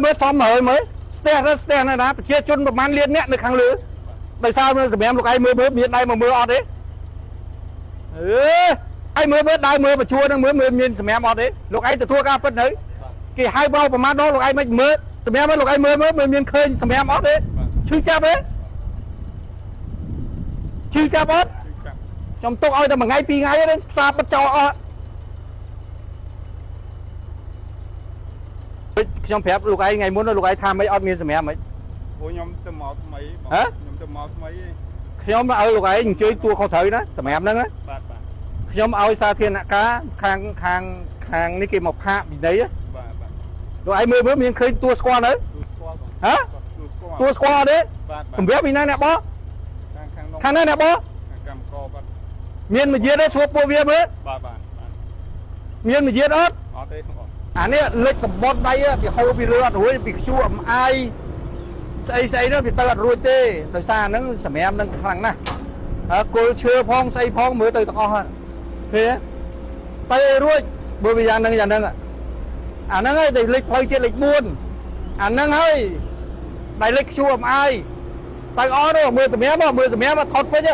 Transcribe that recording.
មើលសម100មើលស្ទះទៅស្ទះណាណាប្រជាជនប្រហែលលានអ្នកនៅខាងលើដោយសារមើលសម្រាប់លោកឯងមើលមើលមានដៃមកមើលអត់ទេអឺឯងមើលមើលដៃមើលបញ្ជួនឹងមើលមើលមានសម្រាប់អត់ទេលោកឯងទទួលការពិតនៅគេហៅបោប្រហែលដងលោកឯងមិនមើលសម្រាប់លោកឯងមើលមើលមើលមានឃើញសម្រាប់អត់ទេឈឺចាប់ទេឈឺចាប់អត់ គឺចាប់ ខ្ញុំទុកឲ្យតែមួយថ្ងៃពីរថ្ងៃទេផ្សារបិទចោលអស់ខ្ញុំប្រាប់លោកឯងថ្ងៃមុនលោកឯងថាមិនអត់មានសម្រាប់មិន ព្រោះខ្ញុំទៅមកថ្មីបង ហ៎ ខ្ញុំទៅមកថ្មីឯង ខ្ញុំឲ្យលោកឯងអញ្ជើញតួខុសត្រូវណាសម្រាប់ហ្នឹងណា បាទបាទ ខ្ញុំឲ្យសាធារណការខាងខាងខាងនេះគេមកផាកវិន័យណា បាទបាទ លោកឯងមើលមើលមានឃើញតួស្គាល់នៅ ទូស្គាល់បង ហ៎ ទូស្គាល់ តួស្គាល់អត់ទេ បាទបាទ សម្រាប់ពីណាអ្នកបោះ ខាងខាងនោះ ខាងណាអ្នកបោះ ខាងកម្មករបាទ មានមយាទទេសួរពួកវាមើល បាទបាទបាទ មានមយាទអត់ អត់ទេបង អានេះលិចសម្បត្តិដៃវាហូរពីលើអត់រួចពីខ្ជួអំអាយស្អីស្អីនោះវាទៅអត់រួចទេដោយសារហ្នឹងសម្រាប់នឹងខ្លាំងណាស់ហើយគល់ឈើផងស្អីផងមើលទៅទាំងអស់ហ្នឹងឃើញទេទៅឲ្យរួចបើវាយ៉ាងហ្នឹងយ៉ាងហ្នឹងអាហ្នឹងហើយដែលលិចផ្លូវជាតិលេខ4អាហ្នឹងហើយដែលលិចខ្ជួអំអាយទៅអត់ទេមើលសម្រាប់មើលសម្រាប់ថតពេច